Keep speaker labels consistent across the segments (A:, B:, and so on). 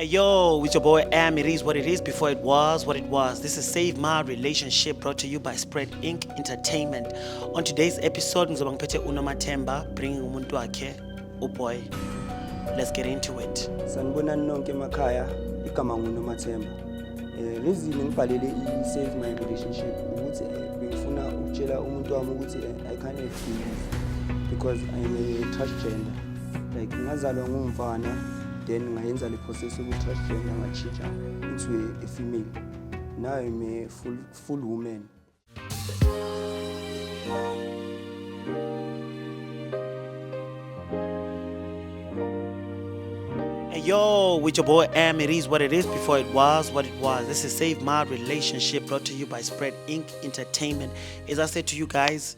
A: Hey yo, it's your boy Am. It is what it is before it was what it was. This is Save My Relationship brought to you by Spread Inc. Entertainment. On today's episode, ngizoba ngiphethe uNomathemba bringing umuntu wakhe uboy. Let's get into it.
B: Sanibonani nonke emakhaya, igama nguNomathemba. Reason ngibhalele i-Save My Relationship ukuthi bengifuna ukutshela umuntu wami ukuthi I can't have babies because I'm a transgender. Like ngazalwa ngumfana, then ngayenza le process yoku-transgender, ngatshintsha into a female. Now I'm a full woman.
A: Hey yo, with your boy Am, it is what it is before it was what it was. This is Save My Relationship brought to you by Spread Inc. Entertainment. As I said to you guys,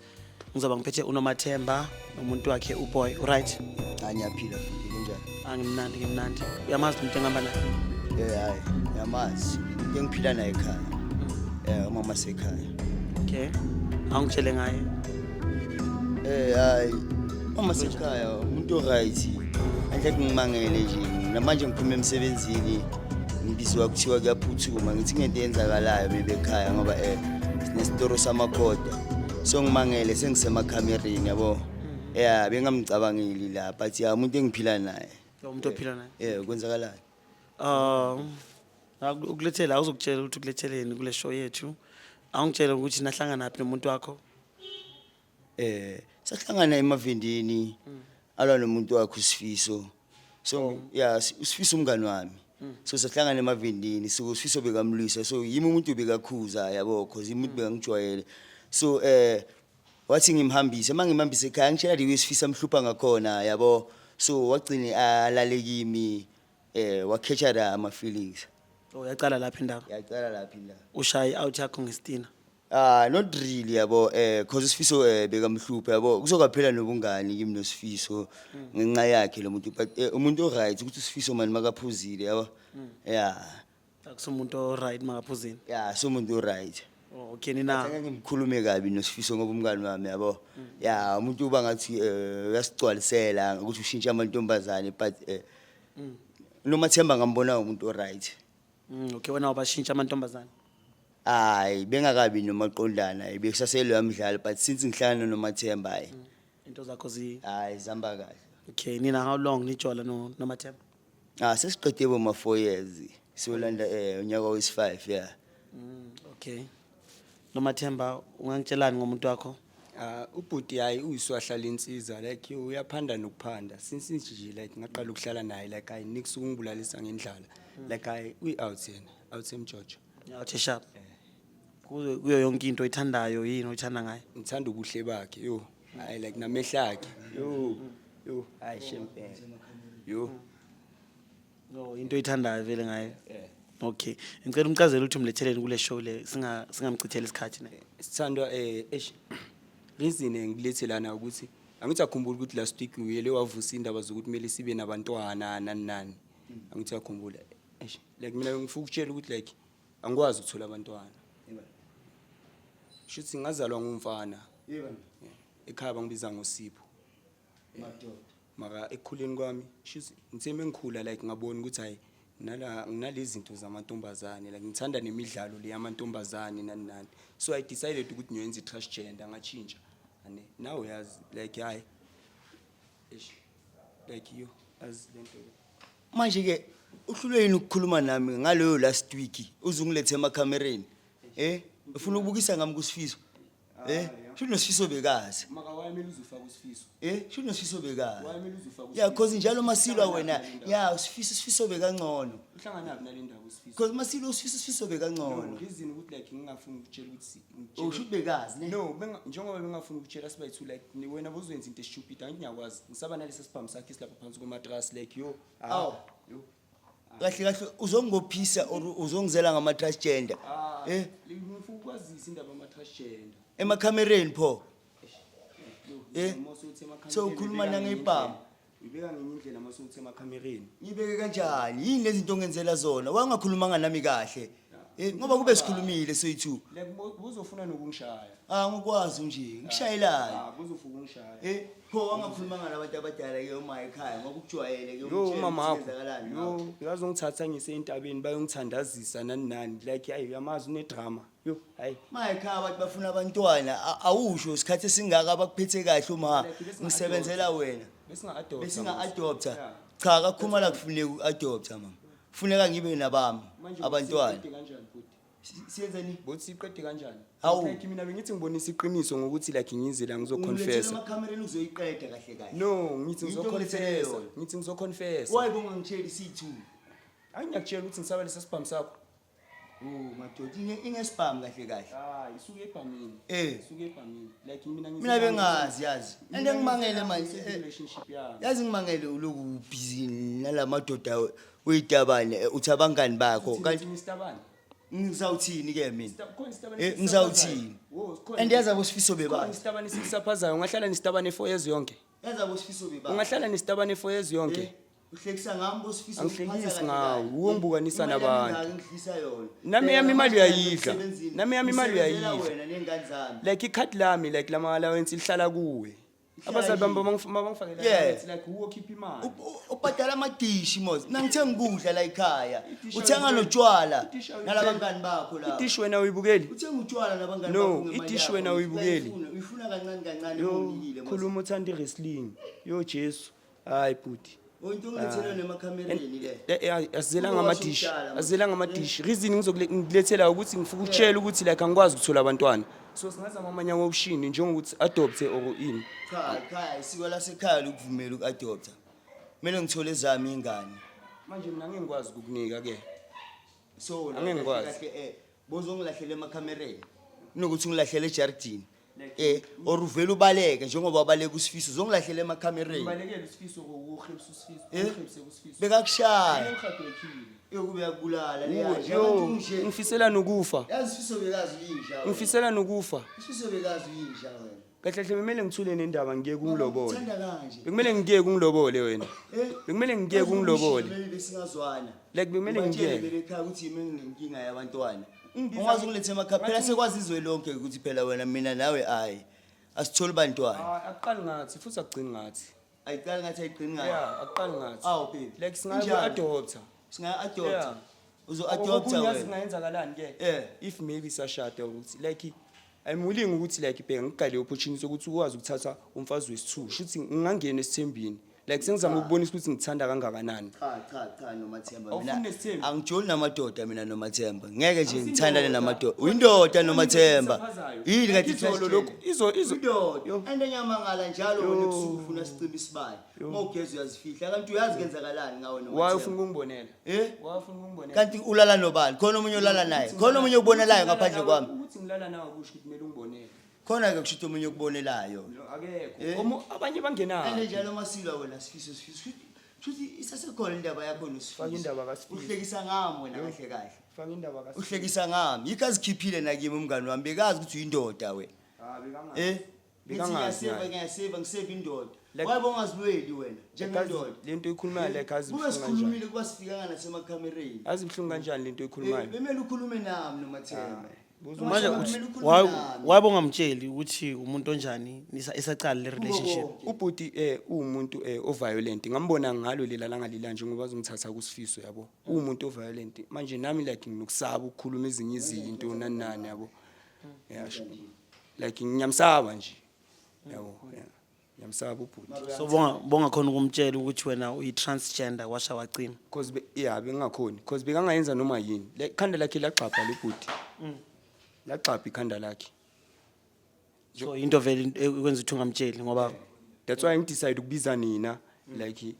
A: ngizoba ngiphethe uNomathemba nomuntu wakhe uboy, right?
C: Hayi, ngiyaphila futhi, kunjani?
A: Angimnandi, ngimnandi. Uyamazi umuntu engihamba naye?
C: Hayi, ngiyamazi. Into engiphila naye ekhaya. Umama sekhaya.
A: Okay. Awungitshele ngaye.
C: Hayi, umama sekhaya umuntu oright. Anhle ngimangele nje. Namanje ngiphuma emsebenzini ngibizwa kuthiwa kuyaphuthuma, ngithi ngento eyenzakalayo bebe ekhaya ngoba sinesitoro samakhoda. So ngimangele sengisemakhamereni yabo. Yeah, bengamcabangeli la, but yeah, umuntu engiphila naye.
A: Umuntu ophila naye.
C: Kwenzakalani?
A: Ukulethela, awuzokutshela ukuthi ukuletheleni kule show yethu. Awungitshele ukuthi nahlangana naphi nomuntu wakho?
C: Sahlangana emavendini alwa nomuntu wakhe uSifiso. So yeah, uSifiso umngani wami. So sahlangana emavendini, so uSifiso bekamlwisa. So yimi umuntu bekakhuza yabo, because umuntu bekangijwayele. So wathi ngimhambise, mangimhambise ekhaya ngitshela the way uSifiso amhlupha ngakhona yabo. So wagcine alale kimi, wakhetha la ama feelings.
A: Oh, yaqala lapha indaba.
C: Yaqala lapha indaba.
A: Ushaye out yakho ngestina.
C: Not really yabo, cause uSifiso bekamhlupha yabo. Kuzokaphela nobungani kimi noSifiso ngenxa yakhe lo muntu, but umuntu o right ukuthi uSifiso mani makaphuzile yabo. Yeah.
A: Akusumuntu o right makaphuzile.
C: Yeah, so umuntu o right.
A: Oh, okay, nina.
C: Ngeke ngimkhulume kabi noSifiso ngoba umngani wami yabo. Yeah, umuntu uba ngathi uyasigcwalisela ukuthi ushintsha amantombazane, but Nomathemba ngambona umuntu o right.
A: Okay, wena ubashintsha amantombazane.
C: Hayi, bengakabi nomaqondana, bekusaselo yamdlalo, but since ngihlangana noMathemba hayi.
A: Into zakho zi
C: Hayi, zihamba kahle.
A: Okay, nina how long nijola no Nomathemba?
C: Sesiqede boma 4 years. Siyolanda unyaka wesi5, yeah.
A: Okay. Nomathemba, ungangitshelani ngomuntu wakho?
B: Ubhuti hayi uyiswahla lensiza, like uyaphanda nokuphanda. Since nje like ngaqala ukuhlala naye, like hayi nix ukungibulalisa ngendlala. Like hayi uyi out yena, out emjojo.
A: Out sharp. Kuyo yonke into oyithandayo yini oyithanda ngaye?
B: Ngithanda ubuhle bakhe, yo. Hayi like namehla akhe. Yo. Yo, hayi shempela. Yo.
A: No, into oyithandayo vele ngaye. Okay. Ngicela umchazele ukuthi umletheleni kule show le, singamchitheli isikhathi ne.
B: Sithandwa, eish. Reason engilethe lana ukuthi angithi akhumbula ukuthi last week uyele wavusa indaba zokuthi kumele sibe nabantwana nani nani. Angithi akhumbula. Eish, like mina ngifuna ukutshela ukuthi like angikwazi ukuthola abantwana. Shuthi ngazalwa ngumfana.
C: Yebo.
B: Ekhaya bangibiza ngoSipho.
C: Madoda.
B: Mara ekukhuleni kwami shuthi ngithe mengikhula like ngabona ukuthi hayi nginalezi zinto zamantombazane, like ngithanda nemidlalo le yamantombazane nani nani. So I decided ukuthi ngiyoyenza i-transgender, ngatshintsha. Ane nawe uyazi like hayi eish like you as lento le.
C: Manje ke uhlulwe yini ukukhuluma nami ngaleyo last week uzungilethe emakhamereni? Ufuna ukubukisa ngami kuSifiso? Shuthi noSifiso bekazi.
B: Maka wayemele uzofaka uSifiso.
C: Shuthi noSifiso bekazi.
B: Wayemele uzofaka uSifiso.
C: Yeah, cause njalo masilwa wena, yeah, uSifiso bekangcono.
B: Uhlangana nale ndaba uSifiso.
C: Cause masilwa uSifiso, uSifiso bekangcono.
B: No, reason ukuthi like ngingafuni ukutshela ukuthi ngitshele.
C: Oh, shuthi bekazi ne?
B: No, njengoba bengafuni ukutshela siba two like ni wena bozoyenza into estupid, angithi ngiyakwazi. Ngisaba nalesa sibhamu sakhe silapha phansi komatras like yo.
C: Aw.
B: Yo.
C: Kahle kahle uzongophisa or uzongizela ngama transgender?
B: Ngifuna ukwazisa indaba ama transgender.
C: Emakhamereni pho?
B: Mase uthi emakhamereni.
C: So ukhuluma nangebhamu.
B: Uyibeka ngenye indlela mase uthi emakhamereni.
C: Ngibeke kanjani? Yini lezi zinto ongenzela zona? Wangakhulumanga nami kahle. Ngoba kube sikhulumile soyi-two.
B: Like buzofuna nokungishaya.
C: Ah, ngikwazi nje ngishayelani.
B: Ah, buzofuna ukungishaya.
C: Pho wangakhulumanga nabantu abadala ke uma ekhaya ngoba ukujwayele ke
B: Yo
C: umtshele
B: umama
C: ukuthi
B: wakho.
C: kwenzakalani ngawe.
B: Yo, bekazongithatha ngise entabeni bayongithandazisa nani nani. Like hayi uyamazi une-drama. Yo, hayi.
C: Ma ekhaya abantu bafuna abantwana awusho isikhathi esingaka abakuphethe kahle uma
B: Like, besinga-adopta.
C: ngisebenzela wena.
B: Besinga-adopta.
C: Besinga-adopta.
B: Yeah.
C: Cha kakhumala kufuneka uku-adopta mama. Funeka ngibe nabami
B: Manje
C: abantwana.
B: siqede kanjani bhuti?
C: Siyenzani?
B: Bothi siqede kanjani?
C: Hawu.
B: Like mina bengithi ngibonisa iqiniso ngokuthi like ngize la
C: Ungilethele
B: ngizoconfessa.
C: emakhamereni uzoyiqeda kahle kahle.
B: No, ngithi
C: Into ongilethele
B: ngizoconfessa.
C: yona.
B: Ngithi ngizoconfessa.
C: Why bongangitsheli siyi-two?
B: Hayi ngiyakutshela ukuthi ngisaba lesa sibhamu sakho.
C: Oh madoda ingesibhamu kahle kahle.
B: Hayi, isuke ebhamini.
C: Eh.
B: Isuke ebhamini. Like mina ngize
C: Mina bengazi yazi. And ngimangele manje.
B: Relationship yami.
C: Yazi ngimangele uloku busy nalamadoda weyitabane uthi abangani bakho kanti
B: Mr. Bani.
C: ngizawuthini ke mina?
B: Khona isitabane
C: Ngizawuthini?
B: Wo, sikhona.
C: And yazi abosifiso
B: Khona
C: bebazi.
B: isitabane esikusaphazayo, ungahlala nestabane 4 years yonke.
C: Yazi abosifiso bebazi.
B: Ungahlala nestabane 4 years yonke.
C: Uhlekisa ngami bosifiso.
B: Angihlekisi ngawe, uwe ongibukanisa nabantu.
C: Ngidlisa yona.
B: Nami yami imali uyayidla. Nami yami imali
C: Ngisebenzela
B: uyayidla.
C: wena nengane zami.
B: Like ikhadi lami like lama allowance lihlala kuwe.
C: Lihlala
B: Abazali bami
C: kimi.
B: bangifakela
C: Yeah.
B: allowance like uwe okhipha imali.
C: Ubhadala amadishi mos. Nangithenga ukudla la ekhaya.
B: Idishi
C: Uthenga
B: awuyitheli.
C: notshwala
B: Idishi awuyitheli.
C: nalabangani bakho la.
B: Idishi wena uyibukeli?
C: Uthenga utshwala nabangani
B: No,
C: bakho ngemali
B: idishi
C: yakho.
B: wena uyibukeli.
C: Uyifuna kancane kancane
B: Yo,
C: unikile mos.
B: khuluma uthanda i-wrestling. Yo Jesu. Hayi bhuti.
C: Oh, into ongilethele yona emakhamereni le.
B: Asizelanga
C: Uba washo
B: amadishi.
C: utshwala, mos.
B: Asizelanga amadishi. Reason ngizokulethela ukuthi ngifuna ukutshela ukuthi like angikwazi ukuthola abantwana. So singazama amanye ama-option njengokuthi adopte or ini.
C: Cha, ekhaya isiko lasekhaya lokuvumela uku-adopta. Kumele ngithole ezami ingane.
B: Manje mina ngeke ngikwazi ukukunika ke.
C: So
B: Angeke ngikwazi.
C: kahle bozongilahlela emakhamereni. Kunokuthi ngilahlele ejardini. Or uvele ubaleke njengoba wabaleka uSifiso uzongilahlela emakhamereni.
B: Ngibalekele uSifiso ngokuhebisa uSifiso,
C: Eh?
B: ukuhebise uSifiso.
C: Bekakushaya.
B: Ngihadekile.
C: Yokube yakubulala leya nje.
B: Yo,
C: Abantu nje.
B: ngifisela nokufa.
C: Yazi uSifiso bekazi uyinja. wena.
B: Ngifisela nokufa.
C: uSifiso bekazi uyinja wena.
B: Kahle hle bekumele ngithule nendaba ngiyeke ungilobole.
C: Uthanda kanje.
B: Bekumele ngiyeke ungilobole wena.
C: Eh?
B: Bekumele ngiyeke ungilobole.
C: Maybe besingazwana.
B: Like bekumele
C: Ubatshele
B: ngiyeke.
C: vele ekhaya ukuthi yimi enginenkinga yabantwana.
B: Ungibiza-
C: Ungaze ungilethe emakhaya phela sekwazi izwe lonke ukuthi phela wena mina nawe ayi. Asitholi bantwana.
B: Ah, akuqali ngathi futhi akugcini ngathi.
C: Ayiqali ngathi ayigcini ngayo.
B: Yeah, akuqali ngathi.
C: Awu baby.
B: Like
C: Injani?
B: singayi-adopta.
C: Singa-adopta.
B: Yeah.
C: Uzo-adopta
B: Okunye yazi
C: wena.
B: kungayenzakalani ke?
C: Eh.
B: If maybe sashada ukuthi like I'm willing ukuthi like bheka ngigale opportunity ukuthi ukwazi ukuthatha umfazi wesithu. Shuthi ngingangena esithembini. Like sengizama ukubonisa ukuthi ngithanda kangakanani.
C: Cha cha cha Nomathemba
B: Awufuni
C: mina
B: nesithembu?
C: angijoli namadoda mina Nomathemba. Ngeke nje
B: Awusindoda.
C: ngithandane namadoda. Uyindoda Nomathemba. Yini
B: Like
C: kanti
B: izolo lokhu izo izo
C: Uyindoda.
B: Yo.
C: And enyamangala njalo wena ebusuku ufuna sicime isibani. Uma ugeza uyazifihla kanti uyazi kenzakalani ngawe
B: Why ufuna
C: Nomathemba.
B: ukungibonela?
C: Eh?
B: Why ufuna ukungibonela?
C: Kanti ulala nobani? Khona omunye olala naye. Khona omunye okubonelayo ngaphandle kwami.
B: Ukuthi ngilala nawe kusho ukuthi kumele ungibonele.
C: Khona ke kusho ukuthi omunye okubonelayo.
B: No, akekho.
C: Eh?
B: Abanye bangenayo.
C: And njalo masilwa wena Sifiso Sifiso. Shuthi isasekhona indaba yakho noSifiso.
B: Faka indaba kaSifiso.
C: Uhlekisa ngami wena kahle kahle.
B: Faka indaba kaSifiso.
C: Uhlekisa ngami. Yikho azikhiphile nakimi umngani wami bekazi ukuthi uyindoda wena.
B: Ah, bekangazi.
C: Eh? Ngithi
B: Bekangazi
C: ngiyaseva
B: naye.
C: ngiyaseva ngiseva indoda.
B: Like-
C: Why bongazilweli wena njengendoda?
B: Lento oyikhulumayo like azi
C: Kube
B: buhlungu kanjani.
C: sikhulumile kuba sifikanga nasemakhamereni.
B: Azi buhlungu kanjani lento oyikhulumayo.
C: Bemele ukhulume nami Nomathemba.
B: Buza
A: Manje
C: Nomathemba,
A: uthi
C: kumele ukhulume
A: why
C: nami.
A: why bongamtsheli ukuthi umuntu onjani esaqala le relationship?
C: Kubo bonke.
B: Ubhuti uwumuntu oviolent ngambona ngalo lela langa lila nje ngoba azongithatha kuSifiso yabo. Uwumuntu oviolent manje nami like nginokusaba ukukhuluma ezinye izinto nani nani yabo. Yeah, sure. Like ngiyamsaba nje. Yabo. Yeah. Ngiyamsaba ubhuti.
A: So bonga khona ukumtshela ukuthi wena uyi transgender washa wacima.
B: Cause yeah bengingakhoni cause bekangayenza noma yini. Like ikhanda lakhe lagxabha lebhuti. Lagxabha ikhanda lakhe.
A: So into vele ekwenza ukuthi ungamtsheli ngoba
B: That's why ngidecide ukubiza nina like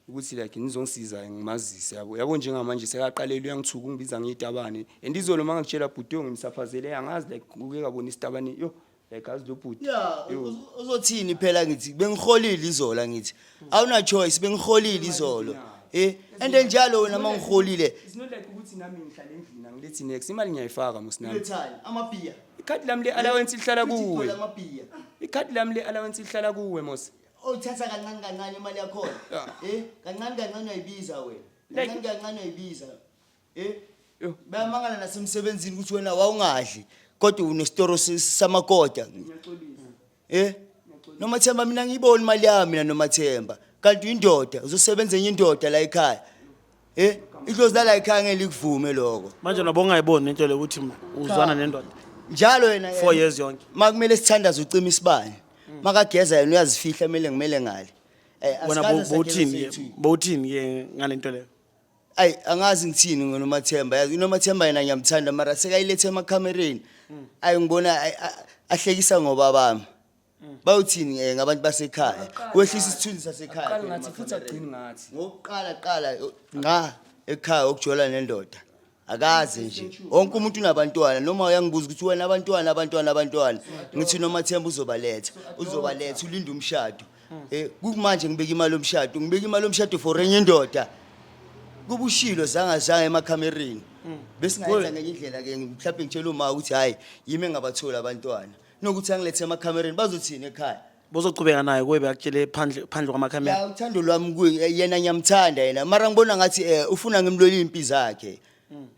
B: ukuthi like nizongisiza ngimazise yabo. Yabo njengamanje sekaqalela uyangithuka ungibiza ngezitabane. And izolo mangakutshela bhuti yo ngimsaphazele angazi like uke kabona isitabane yo like azi lo bhuti.
C: Yeah,
B: Yo.
C: uzothini phela ngithi bengiholile izola ngithi. Awuna choice bengiholile izolo. And then njalo wena mangiholile
B: It's not like ukuthi nami ngihlala endlini angilethi next imali ngiyayifaka musinami.
C: ulethani amabhiya.
B: Ikhadi lami le allowance lihlala
C: Futhi
B: kuwe.
C: ithola amabhiya.
B: Ikhadi lami le allowance lihlala kuwe mos.
C: Oyithatha kancane kancane imali yakhona.
B: Yeah.
C: Kancane kancane uyayibiza wena.
B: Like-
C: Kancane kancane uyayibiza.
B: Yo.
C: Bayamangala nasemsebenzini ukuthi wena wawungadli kodwa unesitoro samakota. Eh? Nomathemba, mina ngiyibona imali yami mina Nomathemba. Kanti uyindoda, uzosebenza enye indoda la ekhaya. Eh? Idlozi la ekhaya ngeke likuvume lokho.
A: Manje noba ungayiboni into le ukuthi uzwana nendoda
C: Njalo yena
A: 4 years yonke.
C: Makumele sithandaze ucima isibane. Makageza yena uyazifihla, kumele ngimele ngale. Eh,
A: Wena
C: asikaze
A: bowuthini
C: sageza
A: ke?
C: soyi-two.
A: Bowuthini ke ngalento leyo?
C: Ayi, angazi ngithini ngoNomathemba. Yazi uNomathemba yena ngiyamthanda, mara sekayilethe emakhamereni. Ayi, ngibona ahlekisa ngoba bami. Bawuthini ngabantu basekhaya? Wehlisa isithunzi sasekhaya.
B: Aqali
C: Phela
B: ngathi futhi,
C: emakhamereni.
B: agcini ngathi.
C: Ngokuqala qala ngqa ekhaya ukujola nendoda. Akaze nje. Wonke umuntu unabantwana, noma uyangibuza ukuthi wena abantwana, abantwana, abantwana. Ngithi Nomathemba uzobaletha. Uzobaletha, ulinda umshado. Eh, kumanje ngibeka imali yomshado, ngibeka imali yomshado for enye indoda. Kubushilo zangazange emakhamereni. Besingayenza ngenye indlela ke, mhlawumbe ngitshela uma ukuthi hayi, yimi engabathola abantwana. Nokuthi angilethe emakhamereni, bazothini ekhaya?
A: Bozochubeka naye kuye bekakutshele phandle kwamakhamera?
C: Ya, uthando lwami kuye yena, ngiyamthanda yena, mara ngibona ngathi ufuna ngimlwele impi zakhe.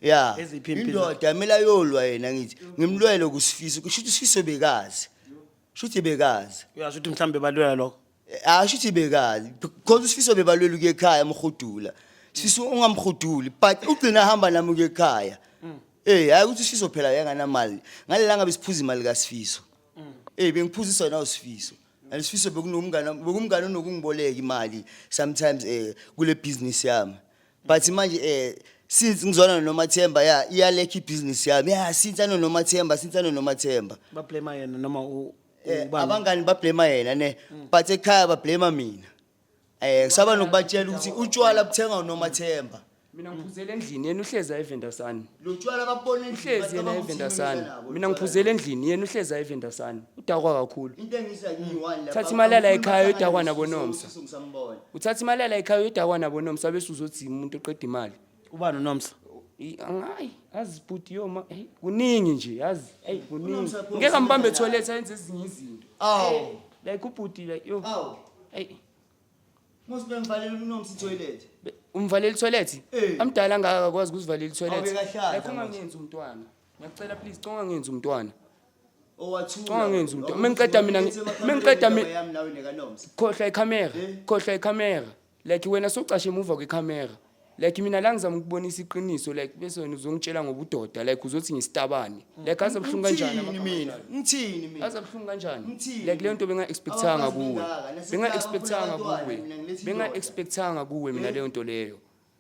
C: Ya.
A: Eziphi impi?
C: Indoda kumele ayolwa yena, ngithi ngimlwele kuSifiso, kusho ukuthi uSifiso bekazi. Shuthi bekazi.
A: Uyasho ukuthi mhlawumbe balwela lokho?
C: Ah, shuthi bekazi because uSifiso bebalwela ukuya ekhaya, amhudula. Sifiso ungamhuduli, but ugcina ahamba nami ukuya ekhaya. Eh, hayi ukuthi uSifiso phela yanganamali. Ngalelanga besiphuza imali kaSifiso. Eh, bengiphuziswa nawo Sifiso. And Sifiso bekunomngane, bekumngane onokungiboleka imali sometimes kule business yami. But manje since ngizwana noMathemba, ya, iyalekha ibusiness yami. Ya, since ano noMathemba, since ano noMathemba.
A: Bablame yena noma ubani?
C: Abangani bablame yena ne, but ekhaya bablame mina. Eh, kusaba nokubatshela ukuthi utshwala buthengwa uNomathemba.
B: Mina ngiphuzela endlini, yena uhleza eVendasani.
C: Lo tshwala babona endlini.
B: Uhlezi yena eVendasani. Mina ngiphuzela endlini, yena uhleza eVendasani. Udakwa kakhulu.
C: Into engisa ngiyi-one lapha.
B: Thatha imali yala ekhaya, uyodakwa nabo Nomsa.
C: Ngisambona.
B: Uthatha imali yala ekhaya, uyodakwa nabo Nomsa, bese uzothi umuntu oqeda imali.
A: Ubani uNomsa?
B: Hayi, yazi bhuti, yo ma, hey, kuningi nje yazi, hey, kuningi.
C: UNomsa pho
B: Ngeke ambambe
C: usebenza
B: toilet ayenze ezinye izinto.
C: Awu.
B: Like ubhuti, like yo.
C: Awu.
B: Hey.
C: Mos bengivalela uNomsa itoilet.
B: Umvalela itoilet?
C: Eh.
B: Amdala angaka akwazi ukuzivalela itoilet.
C: Awubekahlala,
B: Like
C: mos.
B: ungangenzi umntwana. Ngiyacela please, cha, ungangenzi umntwana.
C: Owathula.
B: Cha, ungangenzi umntwana. Mengiqeda
C: yami nawe nekaNomsa.
B: Khohlwa ikhamera,
C: Eh?
B: khohlwa ikhamera. Like wena sowucashe emuva kwekhamera. Like mina la ngizama ukubonisa iqiniso, like bese wena uzongitshela ngobudoda, like uzothi ngistabane. Like aze buhlungu kanjani
C: Ngithini
B: amagama
C: mina?
B: anjalo?
C: Ngithini mina?
B: Aze buhlungu kanjani?
C: Ngithini?
B: Like leyo nto benga-expectanga
C: Abafazi
B: kuwe.
C: bengaka, nasekhaya
B: Benga-expectanga
C: bafuna
B: kuwe.
C: abantwana, mina ngiletha indoda.
B: Benga-expectanga kuwe mina
C: Eh?
B: leyo nto leyo.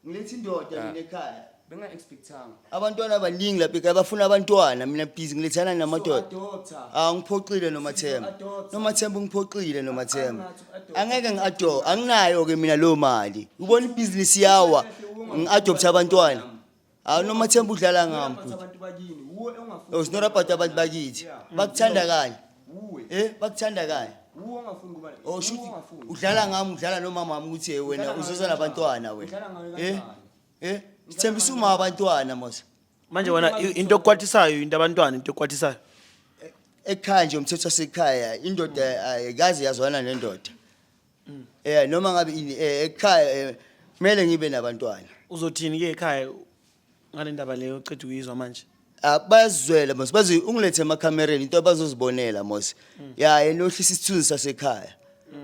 C: Ngiletha indoda mina ekhaya.
B: Benga-expectanga.
C: Abantwana abaningi lapha ekhaya bafuna abantwana, mina busy ngilethana namadoda.
B: adopta.
C: Ah, ngiphoxile Nomathemba.
B: Adopta.
C: Nomathemba, ngiphoxile Nomathemba.
B: Angathi u-adopta.
C: Angeke ngi-adopt, anginayo ke mina leyo mali. Ubona ibhizinisi yawa, ngi-adopt abantwana. Hawu, Nomathemba udlala ngami bhuti.
B: Abantu bakini, wuwe ongafuni.
C: Oh, it's not about abantu bakithi. Bakuthanda kanye.
B: Wuwe.
C: Eh, bakuthanda kanye.
B: Wuwe ongafuni kuba.
C: Oh, shuthi
B: ongafuni.
C: udlala ngami, udlala nomama wami ukuthi wena
B: Udlala
C: uzoza
B: ngawe
C: nabantwana wena.
B: Udlala ngawe
C: Eh?
B: kanjani?
C: Eh? Sithembisa uma abantwana mos.
A: Manje wena into okwatisayo, into abantwana, into okwatisayo?
C: Ekhaya nje, umthetho wasekhaya, indoda ayikaze yazwana nendoda. Eh, noma ngabe ini, ekhaya kumele ngibe nabantwana.
A: Uzothini ke ekhaya ngale ndaba leyo oceda ukuyizwa manje?
C: Ah, bayazizwela mos, bazi ungilethe emakhamereni into abazozibonela mos. Ya, yena uhlisa isithunzi sasekhaya.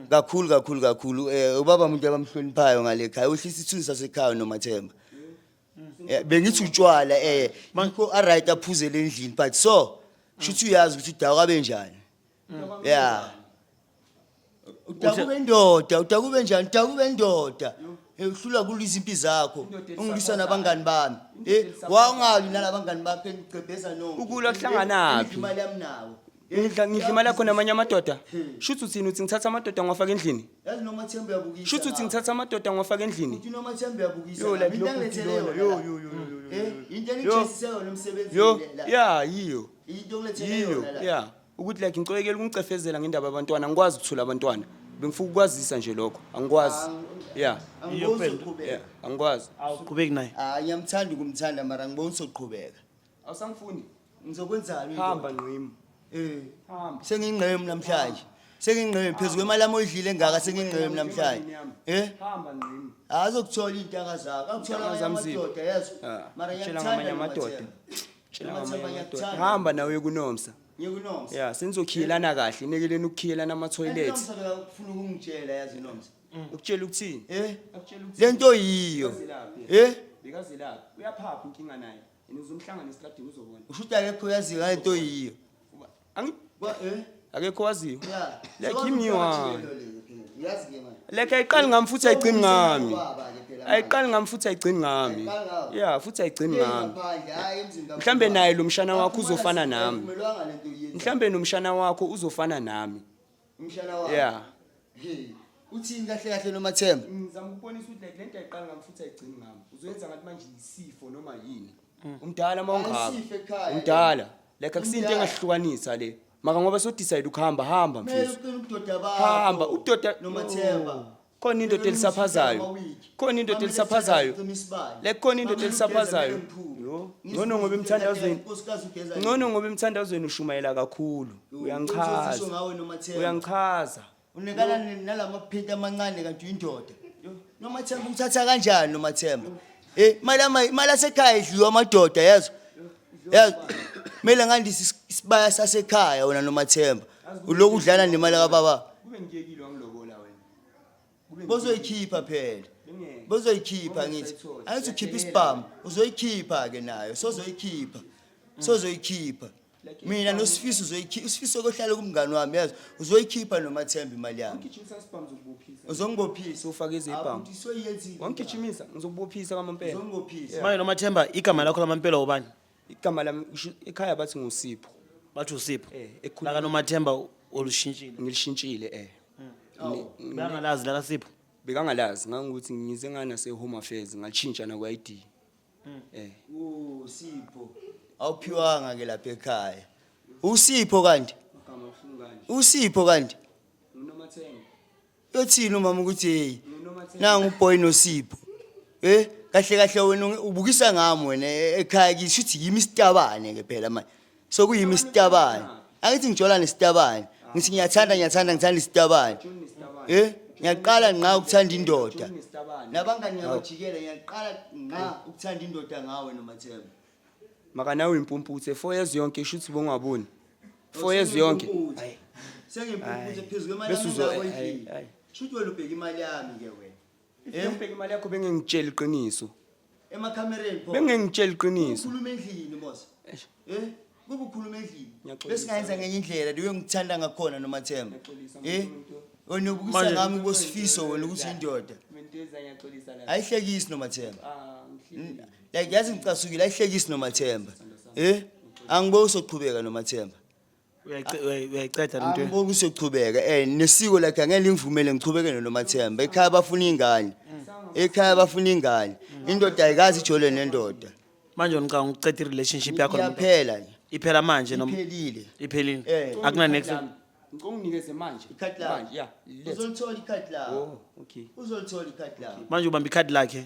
C: Kakhulu kakhulu kakhulu, ubaba umuntu abamhloniphayo ngale ekhaya, uhlisa isithunzi sasekhaya Nomathemba. Bengithi utshwala yikho a right aphuzele endlini, but so shuthi uyazi ukuthi udakwa benjani. Yeah. Udakube indoda, udakube njani? Udakube indoda. Uhlulwa kulwisa impi zakho. Ungilwisa nabangani bami. Eh, wawungali nalabangani bakho engigcebheza no.
B: Ukulwa kuhlanganaphi?
C: Imali yami nawo.
B: Ngidla imali yakho namanye amadoda. Shuthi uthini, uthi ngithatha amadoda ngiwafaka endlini?
C: Yazi Nomathemba uyabukisa.
B: Shuthi uthi ngithatha amadoda ngiwafaka endlini?
C: Uthi Nomathemba uyabukisa.
B: Yo, like
C: Into
B: lokhu
C: engilethele
B: uthi lona,
C: yona
B: yo,
C: la.
B: yo, yo, yo, yo,
C: Eh, into
B: Yo.
C: engijezise yona emsebenzini
B: Yo,
C: la.
B: ya yiyo.
C: Into engilethele
B: Yiyo,
C: yona la.
B: ya. Ukuthi like ngicwekela ukungicefezela ngendaba yabantwana, angikwazi ukuthula abantwana. Bengifuna ukwazisa nje lokho. Angikwazi. Yeah.
C: Angiboni soqhubeka.
B: Yeah, angikwazi.
A: Awuqhubeki naye?
C: Ah, ngiyamthanda ukumthanda, mara ngiboni soqhubeka.
B: Awusangifuni?
C: Ngizokwenzani?
B: Hamba nqimu.
C: Eh.
B: Hamba.
C: Sengingqemu namhlanje. Sengingqimi phezu kwemali yami oyidlile engaka, sengingqimi namhlanje. Eh?
B: Hamba ngqimi.
C: Azokuthola iy'ntanga zakho, akuthola
B: Iy'ntanga
C: amanye
B: zami ziphi?
C: amadoda, yezwa.
B: Ah,
C: Mara
B: tshela
C: ngiyakuthanda
B: ngamanye amadoda.
C: Nomathemba.
B: Tshela
C: Nomathemba,
B: ngamanye amadoda.
C: ngiyakuthanda.
B: Hamba nawe kuNomsa.
C: Ngikunomsa.
B: Ya, senizokhiyelana kahle, nikeleni ukukhiyelana ama-toilet.
C: Nomsa bekafuna ukungitshela, yazi Nomsa.
B: Ukutshela ukuthini?
C: Eh?
B: Akutshela ukuthini?
C: Lento yiyo.
B: Bekazelaphi?
C: Eh?
B: Bekazelaphi. Uyaphapha inkinga naye. Yena uzomhlangana estradini uzobona.
C: Usho ukuthi akekho uyaziyo ngalento yiyo.
B: Angi
C: Kwa eh?
B: akekho waziyo.
C: Yeah.
B: Like
C: Sekwazi
B: yimi
C: ukufaka
B: one.
C: jikelo le phela. Uyazi ke manje.
B: Like ayiqali ngami futhi ayigcini ngami.
C: Ubaba ke phela manje.
B: Ayiqali ngami futhi ayigcini ngami.
C: Ayiqali ngawe?
B: Yeah, futhi ayigcini
C: Le
B: ngami.
C: ngaphandle, hhayi emzini kaMkhulu.
B: Mhlambe naye lo mshana wakho uzofana nami.
C: Avumelwanga lento oyenzayo.
B: Mhlambe nomshana wakho uzofana nami.
C: Umshana wakho.
B: Yeah.
C: Hey, uthini kahle kahle Nomathemba?
B: Ngizama ukubonisa ukuthi like lento ayiqali ngami futhi ayigcini ngami. Uzoyenza ngathi manje isifo noma yini. Umdala mawungaka.
C: Ayisifo ekhaya.
B: Umdala. Like akusinto
C: Umdala.
B: engahlukanisa le. Maka ngoba so decide ukuhamba hamba
C: Kumele
B: mfethu.
C: uqine ubudoda bakho.
B: Hamba ubudoda
C: Nomathemba.
B: Khona indoda
C: Kumele
B: elisaphazayo.
C: amawigi.
B: Khona indoda
C: Kumele
B: elisaphazayo.
C: sicime isibani.
B: Like khona indoda
C: Kumele
B: elisaphazayo.
C: ugeze kumele
B: Yo,
C: ngiphume.
B: ngcono ngoba emthandazweni.
C: Unkosikazi ugeza
B: Ngcono ngoba emthandazweni ushumayela kakhulu.
C: Yo,
B: Uyangichaza.
C: uthothiswa ngawe Nomathemba.
B: Uyangichaza.
C: Unikana nalamaphenti amancane kanti uyindoda. Nomathemba uthatha kanjani Nomathemba? Eh, imali imali yasekhaya idliwa amadoda yezwa. Yezwa. Kumele ngandise isibaya sasekhaya wena Nomathemba. Uloku udlala nemali kababa.
B: Kube ngiyekile wangilobola wena. Kube
C: Bozoyikhipha phela.
B: Bengeke.
C: Bozoyikhipha
B: Ngoba
C: ngithi.
B: ngisayithola.
C: Angithi ukhipha isibhamu, uzoyikhipha ke nayo, sozoyikhipha. Sozoyikhipha. Mina noSifiso uzoyikhipha, uSifiso kohlala kumngani wami yazi, uzoyikhipha Nomathemba imali yami.
B: Ngigijimisa isibhamu zokubophisa.
C: Uzongibophisa.
B: Ufake izibhamu.
C: Ukuthi soyenzile.
B: Wangigijimisa ngizokubophisa kwamampela.
C: Uzongibophisa.
A: Manje Nomathemba, igama lakho lamampela ubani?
B: Igama lami ekhaya bathi nguSipho.
A: Bathi uSipho.
B: Eh, ekhuluma-
A: Laka Nomathemba olushintshile.
B: Ngilishintshile eh.
A: Bangalazi laka Sipho.
B: Bekangalazi ngangokuthi ngize ngana se Home Affairs ngatshintsha na ku ID. Eh.
C: Oh, Sipho. Awuphiwanga ke lapha ekhaya. Usipho kanti?
B: Igama ubuhlungu kanje.
C: Usipho kanti?
B: NguNomathemba.
C: Uyothini umama ukuthi hey,
B: NguNomathemba.
C: nangu uboy noSipho. Eh, kahle kahle wena ubukisa ngami wena ekhaya kisho ukuthi yimi isitabane ke phela manje. Sokuyimi isitabane. Angithi ngijola nesitabane. Ngithi ngiyathanda ngiyathanda ngithanda isitabane. Eh, ngiyaqala ngqa ukuthanda indoda. Nabangani ngiyabajikela ngiyaqala ngqa ukuthanda indoda ngawe Nomathemba.
B: Maka nawe impumputhe 4 years yonke shuthi bongaboni. 4 years yonke.
C: Sengimpumputhe phezu kwemali
B: Bese
C: yami
B: uzo-
C: engako
B: ayi,
C: endlini.
B: ayi.
C: Shuthi wena ubheka imali yami ke wena. Eh?
B: Ngibheka imali yakho bengengitshela iqiniso.
C: Emakhamereni pho.
B: Bengengitshela iqiniso.
C: Ukhuluma endlini mos.
B: Eish.
C: Eh? Kube ukhuluma endlini.
B: Ngiyaxolisa.
C: Besingayenza ngenye indlela leyo ngithanda ngakhona Nomathemba.
B: Ngiyaxolisa,
C: Eh?
B: muntu.
C: Wena ubukisa
A: Manje-
C: ngami kubosifiso wena ukuthi indoda.
B: Menteza ngiyaxolisa la.
C: Ayihlekisi Nomathemba.
B: Ah, ngihlekile.
C: Like yazi ngicasukile ayihlekisi Nomathemba. Eh? Angiboki usoqhubeka Nomathemba.
A: Uyayiceda lento.
C: Angiboki usoqhubeka eh nesiko lakhe angeke lingivumele ngichubeke noNomathemba. Ekhaya bafuna ingane. Ekhaya bafuna ingane. Indoda ayikazi ijole nendoda.
A: Manje ngicabanga ukuceda i-relationship yakho nomuntu.
C: Iyaphela nje.
A: Iphela manje noma
C: Iphelile.
A: iphelile.
C: Eh.
A: Akuna next.
B: Ngicela unginikeze manje.
C: Ikhadi lakho.
B: Manje, yeah. Let's.
C: Uzolithola ikhadi lakho.
B: Oh, okay.
C: Uzolithola ikhadi lakho.
A: Manje ubamba ikhadi lakhe.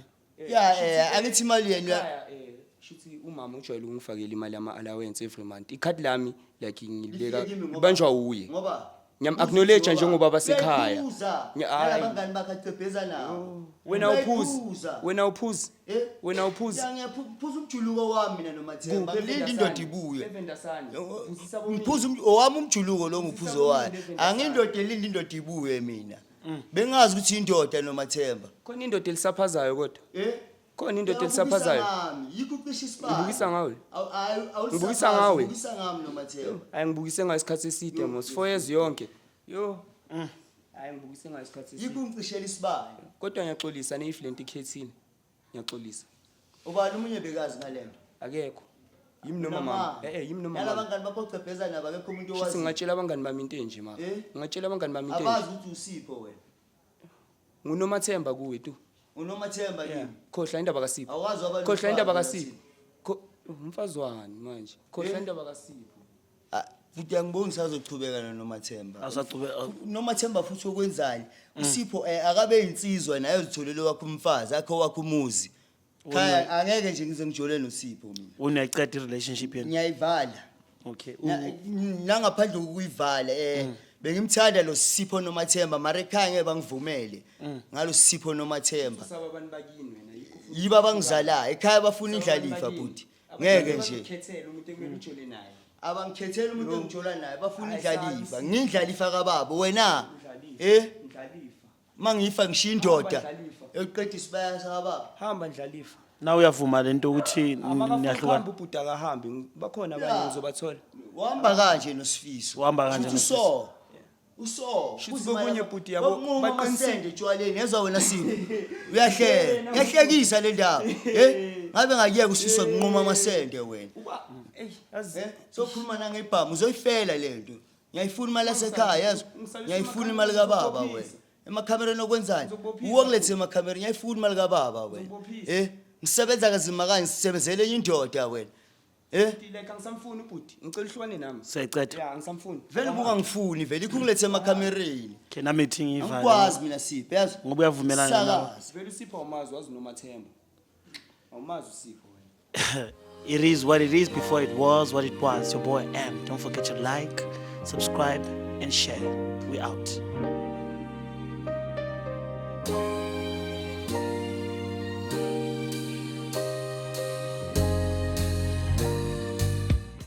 C: Ya eh angithi imali yenu
B: Ekhaya eh shuthi umama ujwayele ukungifakela imali yama allowance every month. Ikhadi lami like ngilibeka
C: Lifike kimi ngoba-
B: libanjwa uye.
C: Ngoba
B: Ngiyam acknowledge njengoba basekhaya.
C: Uyayiphuza.
B: Hayi.
C: Nalabangani bakhe acebheza nabo.
B: Wena uphuzi.
C: Uyayiphuza.
B: Wena uphuzi.
C: Eh?
B: Wena uphuzi.
C: Ya ngiyaphuza umjuluko wami mina Nomathemba. Ngilinde indoda ibuye. Ngiphuza owami umjuluko lo ngiphuzo wayo. Angindoda elinde indoda ibuye mina. Bengazi ukuthi indoda Nomathemba.
B: Khona indoda elisaphazayo kodwa.
C: Eh?
B: Khona indoda
C: Uyabukisa
B: elisaphazayo.
C: ngami, Yikho ucishe isibani.
B: Ngibukisa ngawe?
C: Ngibukisa
B: Ngibukisa ngawe?
C: Ngibukisa ngami Nomathemba.
B: Hayi ngibukise ngayo isikhathi eside mos 4 years yonke. Yo. Hayi ngibukise ngayo isikhathi eside.
C: Yikho ungicishela isibani.
B: Kodwa ngiyaxolisa ne if lento ikhethile. Ngiyaxolisa.
C: Ubani omunye bekazi ngalento?
B: Akekho. Yimi noma mama. Eh eh yimi noma
C: Nalaba
B: mama.
C: bangani bakho ogcebheza nabo akekho umuntu
B: Shuthi
C: owazi.
B: ngingatshela abangani bami into enje ma.
C: Eh?
B: Ngingatshela abangani bami into
C: Abazi
B: enje.
C: ukuthi usipho wena.
B: NguNomathemba kuwe tu.
C: Unomathemba
B: Yeah.
C: kimi.
B: Khohlwa indaba kaSipho.
C: Awazi waba
B: Khohlwa indaba
C: nomfazi
B: kaSipho. Umfazi wani manje? Khohlwa
C: Eh?
B: indaba kaSipho.
C: Ah, futhi angiboni sazochubeka noNomathemba.
A: Awusachube
C: Nomathemba futhi okwenzani? Usipho akabe insizwa naye uzitholele wakho umfazi, akho wakho umuzi. Khaya angeke nje ngize ngijole noSipho mina.
A: Unayiceda i-relationship yenu.
C: Ngiyayivala.
A: Okay.
C: Nangaphandle kokuyivala Bengimthanda lo Sipho Nomathemba, mara ekhaya ngeke bangivumele ngalo Sipho Nomathemba.
B: Usaba abantu bakini wena, yikho ufuna.
C: Yibo abangizalayo ekhaya, bafuna
B: Usaba abantu
C: indlalifa,
B: bakini.
C: bhuti.
B: Abazali
C: Ngeke nje.
B: bakukhethele umuntu ekumele ujole naye.
C: Abangikhetheli umuntu engijola naye, bafuna
B: Hayi,
C: indlalifa.
B: sabi.
C: Ngiyindlalifa kababa wena.
B: Indlalifa. Indlalifa.
C: Mangifa ngishiya indoda
B: Hamba, ndlalifa.
C: eyoqeda isibaya sakababa.
B: Hamba, ndlalifa.
A: Na uyavuma lento ukuthi
B: Amakafuna
A: niyahlukana?
B: ukuhamba ubhuti, akahambi, bakhona abanye ngizobathola.
C: Uhamba kanje noSifiso.
A: Uhamba kanje
C: Shuthi
A: noSifiso.
C: uso uso
B: Shuthi
C: Kuze imali
B: kokunye, bhuti, yabo,
C: Bakunquma
B: baqinisile.
C: amasende etshwaleni, yezwa wena Sipho, uyahleka, kuyahlekisa le ndaba. Ngabe ngakuyeka uSifiso kunquma amasende wena.
B: Uba ey, yazi.
C: Sokhuluma nangebhamu, uzoyifela lento. Ngiyayifuna imali yasekhaya, yazi.
B: Ngisaliswa
C: Ngiyayifuna
B: emakhamereni,
C: imali kababa wena.
B: ngizokubophisa.
C: Emakhamereni okwenzani?
B: Ngizokubophisa.
C: Uwe ngilethe emakhamereni, ngiyayifuna imali kababa wena.
B: Ngizokubophisa.
C: Ngisebenza kazima kanje, sisebenzele enye indoda wena.
B: Like, angisamfuni ubhuti, ngicela uhlukane nami.
A: Siyayiceda.
B: Ya, angisamfuni.
C: Vele ubungangifuni vele, ikho ngilethe emakhamereni.
A: Okay, nami ithi ngiyivale.
C: Angikwazi mina Sipho, yazi.
A: Ngoba uyavumelana nawe.
C: Sakazi.
B: Vele uSipho awumazi, wazi Nomathemba, awumazi uSipho wena.
A: It is what it is before it was what it was. Your boy M. Don't forget to like, subscribe, and share. We out.